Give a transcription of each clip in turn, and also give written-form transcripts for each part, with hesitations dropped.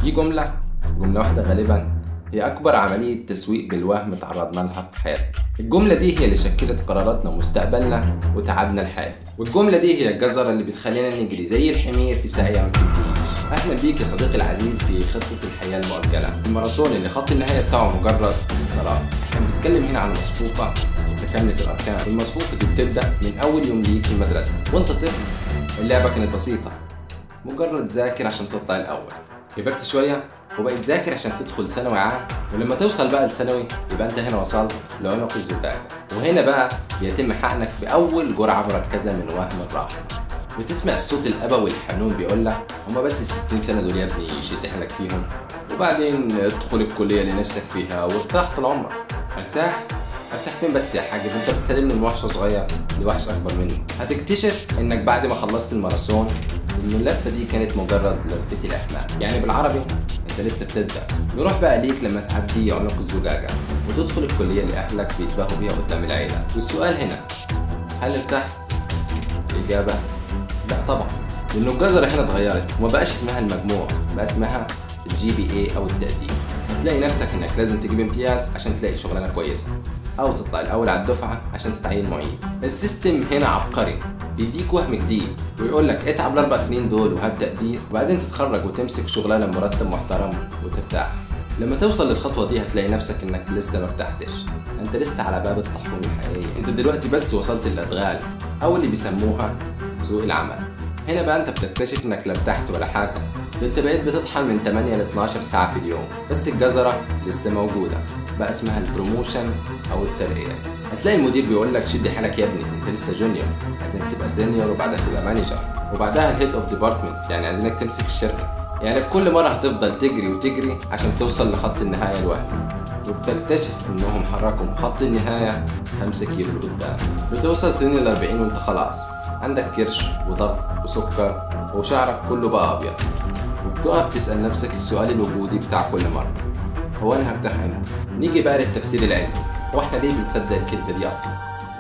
دي جملة واحدة غالبا هي أكبر عملية تسويق بالوهم تعرضنا لها في حياتنا. الجملة دي هي اللي شكلت قراراتنا ومستقبلنا وتعبنا الحالي، والجملة دي هي الجزرة اللي بتخلينا نجري زي الحمير في ساقية ما بتنتهيش. أهلا بيك يا صديقي العزيز في خطة الحياة المؤجلة، الماراثون اللي خط النهاية بتاعه مجرد فراغ. احنا بنتكلم هنا عن مصفوفة متكاملة الأركان، والمصفوفة دي بتبدأ من أول يوم ليك في المدرسة وأنت طفل. اللعبة كانت بسيطة، مجرد ذاكر عشان تطلع الأول. كبرت شوية وبقيت ذاكر عشان تدخل ثانوي عام، ولما توصل بقى لثانوي يبقى انت هنا وصلت لعنق الزجاجة، وهنا بقى بيتم حقنك بأول جرعة مركزة من وهم الراحة. بتسمع الصوت الأبوي الحنون بيقول لك هما بس 60 سنة دول يا ابني، شد حيلك فيهم وبعدين ادخل الكلية اللي نفسك فيها وارتاح طول عمرك. ارتاح؟ ارتاح فين بس يا حاج؟ انت بتسلمني من وحش صغير لوحش اكبر منه. هتكتشف انك بعد ما خلصت الماراثون ان اللفة دي كانت مجرد لفة الأحمال، يعني بالعربي انت لسه بتبدأ. نروح بقى ليك لما تعدي عنق الزجاجة وتدخل الكلية اللي أهلك بيتباهوا بيها قدام العيلة. والسؤال هنا، هل ارتحت؟ الإجابة لا طبعا، لأنه الجزرة هنا اتغيرت وما بقاش اسمها المجموع، بقى اسمها ال GPA أو التقدير. هتلاقي نفسك إنك لازم تجيب امتياز عشان تلاقي شغلانة كويسة، أو تطلع الأول على الدفعة عشان تتعين معيد. ال system هنا عبقري، بيديك وهم جديد ويقول لك اتعب ال4 سنين دول وهات تقدير، وبعدين تتخرج وتمسك شغلانة بمرتب محترم وترتاح. لما توصل للخطوة دي هتلاقي نفسك انك لسه مرتحتش، انت لسه على باب الطاحون الحقيقي. انت دلوقتي بس وصلت للادغال او اللي بيسموها سوق العمل. هنا بقى انت بتكتشف انك لا ارتحت ولا حاجة، ده انت بقيت بتطحن من 8 ل 12 ساعة في اليوم، بس الجزره لسه موجودة، بقى اسمها ال promotion او الترقية. هتلاقي المدير بيقول لك شد حالك يا ابني، انت لسه junior، عايزينك تبقى senior وبعدها تبقى manager وبعدها ال head of department، يعني عايزينك تمسك الشركة. يعني في كل مرة هتفضل تجري وتجري عشان توصل لخط النهاية الوهمي، وبتكتشف انهم حركوا خط النهاية 5 كيلو لقدام. بتوصل سن ال40 وانت خلاص عندك كرش وضغط وسكر وشعرك كله بقى ابيض، وبتقف تسال نفسك السؤال الوجودي بتاع كل مرة، هو انا هرتاح امتى؟ نيجي بقى للتفسير العلمي، هو احنا ليه بنصدق الكذبة دي اصلا؟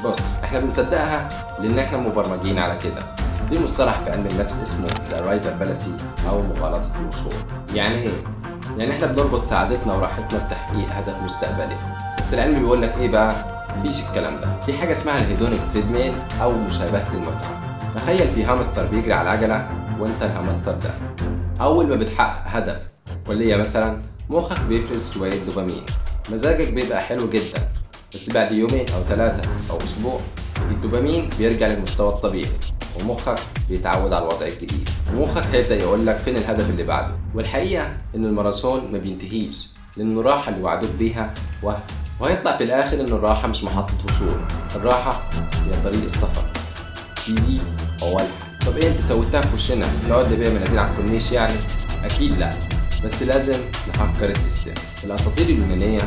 بص، احنا بنصدقها لان احنا مبرمجين على كده. في مصطلح في علم النفس اسمه the arrival fallacy او مغالطة الوصول. يعني ايه؟ يعني احنا بنربط سعادتنا وراحتنا بتحقيق هدف مستقبلي، بس العلم بيقول لك ايه بقى؟ مفيش الكلام ده. في حاجة اسمها ال hedonic treadmill او مشابهة المتعة. تخيل في هامستر بيجري على العجلة وانت الهامستر ده. اول ما بتحقق هدف كليه مثلا، مخك بيفرز شوية دوبامين، مزاجك بيبقى حلو جدا، بس بعد يومين او 3 او اسبوع الدوبامين بيرجع للمستوى الطبيعي ومخك بيتعود على الوضع الجديد، ومخك هيبدأ يقول لك فين الهدف اللي بعده. والحقيقة ان الماراثون ما بينتهيش، لان الراحة اللي وعدوك بيها وهم، وهيطلع في الاخر ان الراحة مش محطة وصول، الراحة هي طريق السفر. سيزيف اولها. طب ايه انت سويتها في وشنا؟ نقعد نبيع مناديل على الكورنيش يعني؟ اكيد لا، بس لازم نهكر ال system. الاساطير اليونانية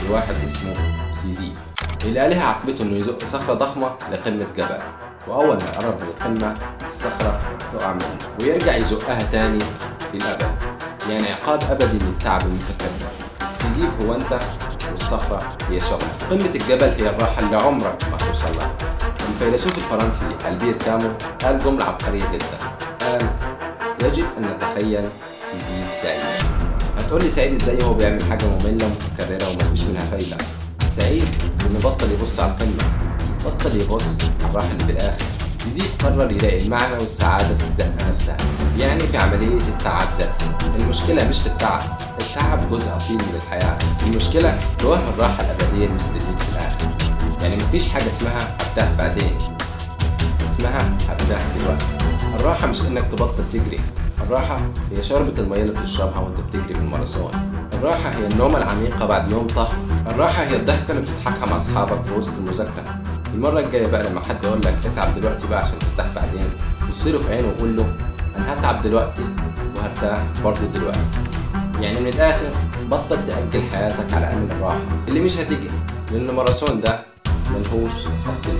لواحد اسمه سيزيف، الآلهة عاقبته انه يزق صخرة ضخمة لقمة جبل، وأول ما يقرب من القمة الصخرة تقع منه ويرجع يزقها تاني للأبد، يعني عقاب أبدي من التعب المتكرر. سيزيف هو أنت والصخرة هي شغلك. قمة الجبل هي الراحة اللي عمرك ما هتوصل لها. الفيلسوف الفرنسي ألبير كامو قال جملة عبقرية جدا، قال يجب أن نتخيل سيزيف سعيد. هتقولي سعيد ازاي وهو بيعمل حاجة مملة ومتكررة ومفيش منها فايدة؟ سعيد إنه بطل يبص على القمة، بطل يبص على الراحة اللي في الآخر. سيزيف قرر يلاقي المعنى والسعادة في الزنقة نفسها، يعني في عملية التعب ذاتها. المشكلة مش في التعب، التعب جزء أصيل من الحياة، المشكلة في وهم الراحة الأبدية المستنيك في الآخر. يعني مفيش حاجة اسمها هرتاح بعدين، اسمها هرتاح دلوقتي. الراحة مش إنك تبطل تجري، الراحة هي شربة المية اللي بتشربها وانت بتجري في الماراثون. الراحة هي النومة العميقة بعد يوم طهر. الراحة هي الضحكة اللي بتضحكها مع أصحابك في وسط المذاكرة. المرة الجاية بقى لما حد يقول لك اتعب دلوقتي بقى عشان ترتاح بعدين، بص له في عينه وقول له أنا هتعب دلوقتي وهرتاح برضه دلوقتي. يعني من الآخر بطل تأجل حياتك على أمل الراحة اللي مش هتيجي، لأن الماراثون ده ملهوش خط نهائي.